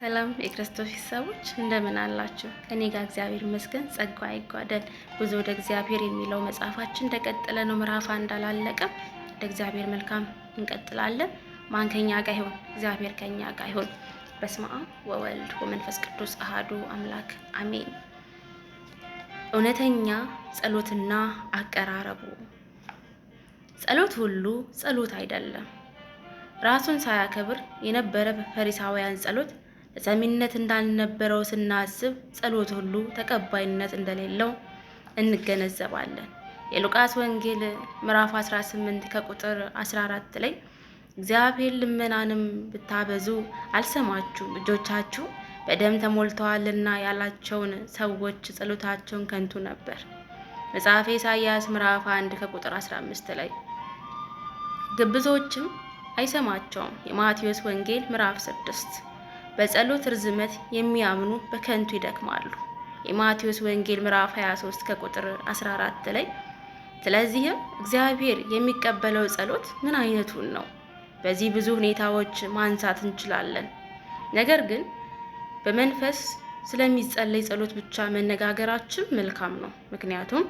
ሰላም የክርስቶስ ሰዎች እንደምን አላችሁ? ከኔ ጋር እግዚአብሔር ይመስገን፣ ጸጋው አይጓደል። ጉዞ ወደ እግዚአብሔር የሚለው መጽሐፋችን እንደቀጠለ ነው። ምዕራፍ 1 አላለቀም። ወደ እግዚአብሔር መልካም እንቀጥላለን። ማን ከኛ ጋር ይሆን? እግዚአብሔር ከኛ ጋር ይሆን። በስመ አብ ወወልድ ወመንፈስ ቅዱስ አሃዱ አምላክ አሜን። እውነተኛ ጸሎትና አቀራረቡ። ጸሎት ሁሉ ጸሎት አይደለም። ራሱን ሳያከብር የነበረ ፈሪሳውያን ጸሎት ተሰሚነት እንዳልነበረው ስናስብ ጸሎት ሁሉ ተቀባይነት እንደሌለው እንገነዘባለን። የሉቃስ ወንጌል ምዕራፍ 18 ከቁጥር 14 ላይ እግዚአብሔር ልመናንም ብታበዙ አልሰማችሁም፣ እጆቻችሁ በደም ተሞልተዋልና ያላቸውን ሰዎች ጸሎታቸውን ከንቱ ነበር። መጽሐፈ ኢሳይያስ ምዕራፍ 1 ከቁጥር 15 ላይ ግብዞችም አይሰማቸውም። የማቴዎስ ወንጌል ምዕራፍ 6 በጸሎት ርዝመት የሚያምኑ በከንቱ ይደክማሉ። የማቴዎስ ወንጌል ምዕራፍ 23 ከቁጥር 14 ላይ። ስለዚህም እግዚአብሔር የሚቀበለው ጸሎት ምን አይነቱን ነው? በዚህ ብዙ ሁኔታዎች ማንሳት እንችላለን። ነገር ግን በመንፈስ ስለሚጸለይ ጸሎት ብቻ መነጋገራችን መልካም ነው። ምክንያቱም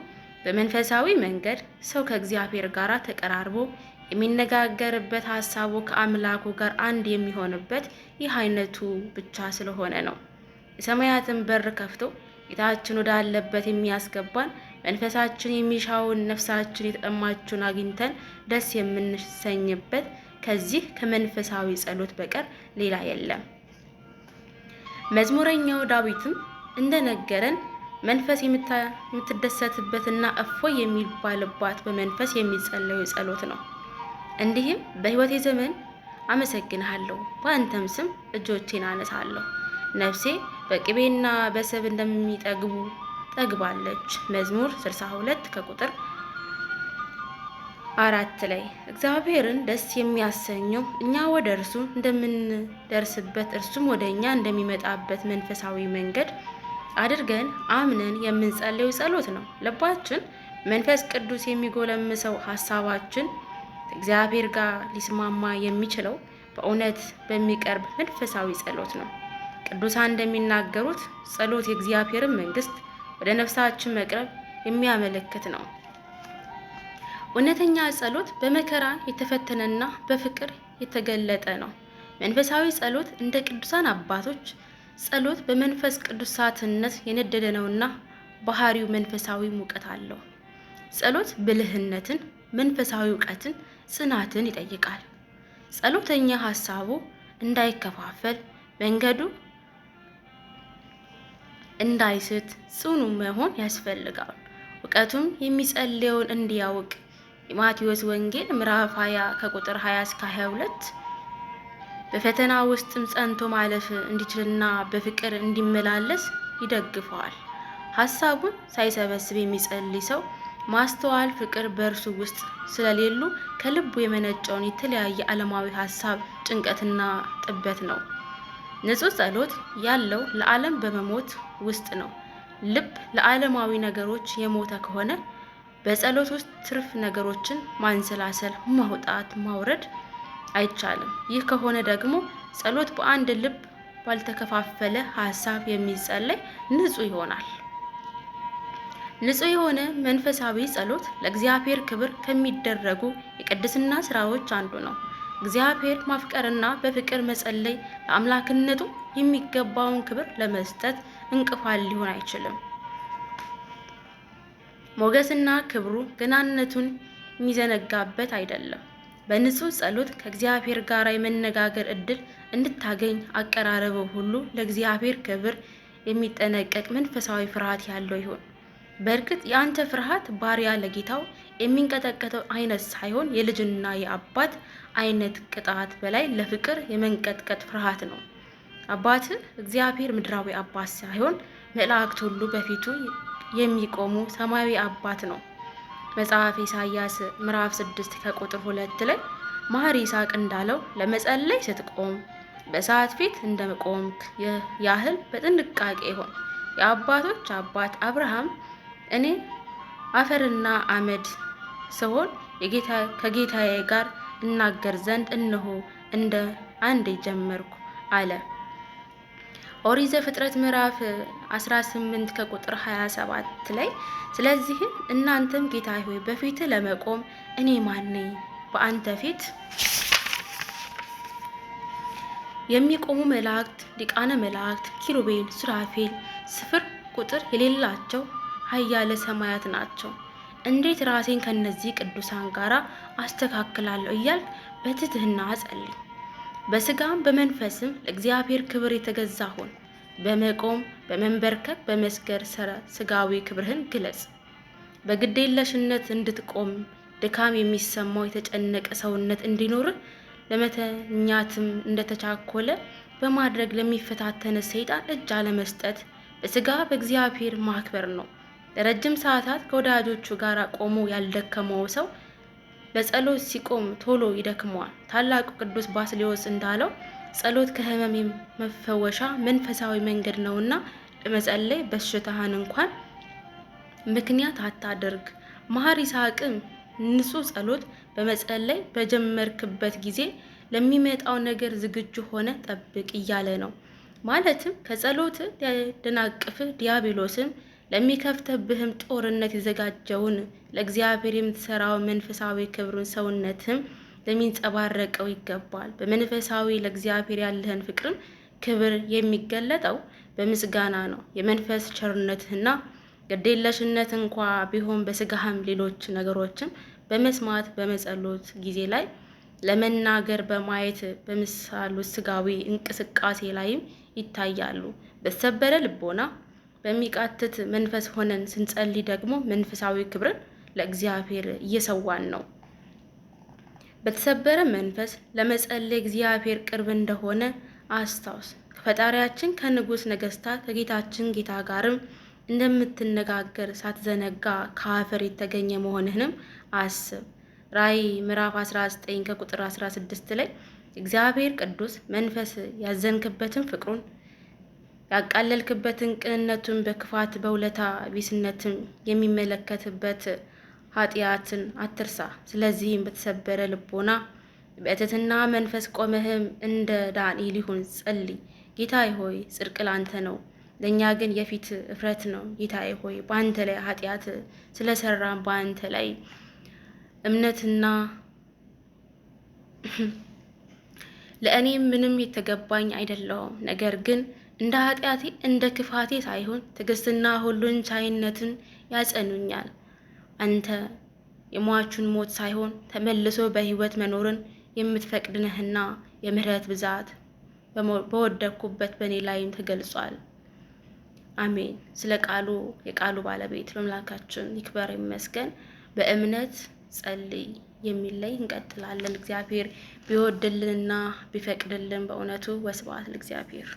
በመንፈሳዊ መንገድ ሰው ከእግዚአብሔር ጋር ተቀራርቦ የሚነጋገርበት፣ ሀሳቡ ከአምላኩ ጋር አንድ የሚሆንበት ይህ አይነቱ ብቻ ስለሆነ ነው። የሰማያትን በር ከፍቶ ጌታችን ወዳለበት የሚያስገባን፣ መንፈሳችን የሚሻውን፣ ነፍሳችን የተጠማችውን አግኝተን ደስ የምንሰኝበት ከዚህ ከመንፈሳዊ ጸሎት በቀር ሌላ የለም። መዝሙረኛው ዳዊትም እንደነገረን መንፈስ የምትደሰትበትና እፎይ የሚባልባት በመንፈስ የሚጸለዩ ጸሎት ነው። እንዲህም በሕይወቴ ዘመን አመሰግንሃለሁ፣ በአንተም ስም እጆቼን አነሳለሁ። ነፍሴ በቅቤና በስብ እንደሚጠግቡ ጠግባለች። መዝሙር 62 ከቁጥር 4 ላይ። እግዚአብሔርን ደስ የሚያሰኘው እኛ ወደ እርሱ እንደምንደርስበት እርሱም ወደ እኛ እንደሚመጣበት መንፈሳዊ መንገድ አድርገን አምነን የምንጸልየው ጸሎት ነው። ልባችን መንፈስ ቅዱስ የሚጎለምሰው፣ ሀሳባችን እግዚአብሔር ጋር ሊስማማ የሚችለው በእውነት በሚቀርብ መንፈሳዊ ጸሎት ነው። ቅዱሳን እንደሚናገሩት ጸሎት የእግዚአብሔርን መንግስት ወደ ነፍሳችን መቅረብ የሚያመለክት ነው። እውነተኛ ጸሎት በመከራ የተፈተነና በፍቅር የተገለጠ ነው። መንፈሳዊ ጸሎት እንደ ቅዱሳን አባቶች ጸሎት በመንፈስ ቅዱስ እሳትነት የነደደ ነውና ባህሪው መንፈሳዊ ሙቀት አለው። ጸሎት ብልህነትን፣ መንፈሳዊ እውቀትን፣ ጽናትን ይጠይቃል። ጸሎተኛ ሀሳቡ እንዳይከፋፈል፣ መንገዱ እንዳይስት ጽኑ መሆን ያስፈልጋል። እውቀቱም የሚጸልየውን እንዲያውቅ የማቴዎስ ወንጌል ምዕራፍ 20 ከቁጥር 20 እስከ 22፣ በፈተና ውስጥም ጸንቶ ማለፍ እንዲችልና በፍቅር እንዲመላለስ ይደግፈዋል። ሀሳቡን ሳይሰበስብ የሚጸልይ ሰው ማስተዋል፣ ፍቅር በእርሱ ውስጥ ስለሌሉ ከልቡ የመነጨውን የተለያየ ዓለማዊ ሀሳብ፣ ጭንቀትና ጥበት ነው። ንጹሕ ጸሎት ያለው ለዓለም በመሞት ውስጥ ነው። ልብ ለዓለማዊ ነገሮች የሞተ ከሆነ በጸሎት ውስጥ ትርፍ ነገሮችን ማንሰላሰል፣ ማውጣት፣ ማውረድ አይቻልም። ይህ ከሆነ ደግሞ ጸሎት በአንድ ልብ ባልተከፋፈለ ሀሳብ የሚጸለይ ንጹሕ ይሆናል። ንጹሕ የሆነ መንፈሳዊ ጸሎት ለእግዚአብሔር ክብር ከሚደረጉ የቅድስና ስራዎች አንዱ ነው። እግዚአብሔር ማፍቀርና በፍቅር መጸለይ ለአምላክነቱ የሚገባውን ክብር ለመስጠት እንቅፋት ሊሆን አይችልም። ሞገስና ክብሩ ገናነቱን የሚዘነጋበት አይደለም። በንጹሕ ጸሎት ከእግዚአብሔር ጋር የመነጋገር እድል እንድታገኝ አቀራረበው ሁሉ ለእግዚአብሔር ክብር የሚጠነቀቅ መንፈሳዊ ፍርሃት ያለው ይሁን። በእርግጥ የአንተ ፍርሃት ባሪያ ለጌታው የሚንቀጠቀጠው አይነት ሳይሆን የልጅና የአባት አይነት ቅጣት በላይ ለፍቅር የመንቀጥቀጥ ፍርሃት ነው። አባትህ እግዚአብሔር ምድራዊ አባት ሳይሆን መላእክት ሁሉ በፊቱ የሚቆሙ ሰማያዊ አባት ነው። መጽሐፈ ኢሳይያስ ምዕራፍ 6 ከቁጥር 2 ላይ መሐሪ ይስሐቅ እንዳለው ለመጸለይ ስትቆም በሰዓት ፊት እንደቆምክ ያህል በጥንቃቄ ይሆን። የአባቶች አባት አብርሃም እኔ አፈርና አመድ ስሆን ከጌታዬ ጋር እናገር ዘንድ እነሆ እንደ አንድ ጀመርኩ አለ። ኦሪት ዘፍጥረት ምዕራፍ 18 ከቁጥር 27 ላይ ስለዚህም እናንተም ጌታ ሆይ በፊትህ ለመቆም እኔ ማን ነኝ? በአንተ ፊት የሚቆሙ መላእክት፣ ሊቃነ መላእክት፣ ኪሩቤል፣ ሱራፌል ስፍር ቁጥር የሌላቸው ኃያለ ሰማያት ናቸው። እንዴት ራሴን ከነዚህ ቅዱሳን ጋር አስተካክላለሁ እያልክ በትህትና ጸልይ። በስጋም በመንፈስም ለእግዚአብሔር ክብር የተገዛ ሁን። በመቆም በመንበርከክ በመስገድ ስጋዊ ክብርህን ግለጽ። በግዴለሽነት እንድትቆም ድካም የሚሰማው የተጨነቀ ሰውነት እንዲኖርህ ለመተኛትም እንደተቻኮለ በማድረግ ለሚፈታተን ሰይጣን እጅ አለመስጠት በስጋ በእግዚአብሔር ማክበር ነው። ለረጅም ሰዓታት ከወዳጆቹ ጋር ቆሞ ያልደከመው ሰው ለጸሎት ሲቆም ቶሎ ይደክመዋል። ታላቁ ቅዱስ ባስልዮስ እንዳለው ጸሎት ከሕመም መፈወሻ መንፈሳዊ መንገድ ነውና ለመጸለይ በሽታህን እንኳን ምክንያት አታድርግ። መሐር ይስሐቅም ንጹሕ ጸሎት በመጸለይ በጀመርክበት ጊዜ ለሚመጣው ነገር ዝግጁ ሆነ ጠብቅ እያለ ነው። ማለትም ከጸሎት ሊያደናቅፍህ ዲያብሎስም ለሚከፍተብህም ጦርነት የተዘጋጀውን ለእግዚአብሔር የምትሰራው መንፈሳዊ ክብሩን ሰውነትም ለሚንጸባረቀው ይገባል። በመንፈሳዊ ለእግዚአብሔር ያለህን ፍቅርም ክብር የሚገለጠው በምስጋና ነው። የመንፈስ ቸርነትህና ግዴለሽነት እንኳ ቢሆን በስጋህም ሌሎች ነገሮችም በመስማት በመጸሎት ጊዜ ላይ ለመናገር በማየት በምሳሉ ስጋዊ እንቅስቃሴ ላይም ይታያሉ። በተሰበረ ልቦና በሚቃትት መንፈስ ሆነን ስንጸልይ ደግሞ መንፈሳዊ ክብርን ለእግዚአብሔር እየሰዋን ነው። በተሰበረ መንፈስ ለመጸለይ እግዚአብሔር ቅርብ እንደሆነ አስታውስ። ከፈጣሪያችን ከንጉሥ ነገሥታት ከጌታችን ጌታ ጋርም እንደምትነጋገር ሳትዘነጋ ከአፈር የተገኘ መሆንህንም አስብ። ራእይ ምዕራፍ 19 ከቁጥር 16 ላይ እግዚአብሔር ቅዱስ መንፈስ ያዘንክበትን ፍቅሩን ያቃለልክበትን ቅንነቱን በክፋት በውለታ ቢስነትም የሚመለከትበት ኃጢአትን አትርሳ። ስለዚህም በተሰበረ ልቦና በትሕትና መንፈስ ቆመህም እንደ ዳንኤል ይሁን ጸልይ። ጌታዬ ሆይ ጽድቅ ላንተ ነው፣ ለእኛ ግን የፊት እፍረት ነው። ጌታዬ ሆይ በአንተ ላይ ኃጢአት ስለሰራን በአንተ ላይ እምነትና ለእኔ ምንም የተገባኝ አይደለሁም። ነገር ግን እንደ ኃጢአቴ እንደ ክፋቴ ሳይሆን ትዕግስትና ሁሉን ቻይነትን ያጸኑኛል። አንተ የሟቹን ሞት ሳይሆን ተመልሶ በሕይወት መኖርን የምትፈቅድ ነህና የምሕረት ብዛት በወደቅኩበት በእኔ ላይም ተገልጿል። አሜን። ስለ ቃሉ የቃሉ ባለቤት በአምላካችን ይክበር ይመስገን። በእምነት ጸልይ የሚል ላይ እንቀጥላለን። እግዚአብሔር ቢወድልንና ቢፈቅድልን በእውነቱ ወስብሐት ለእግዚአብሔር።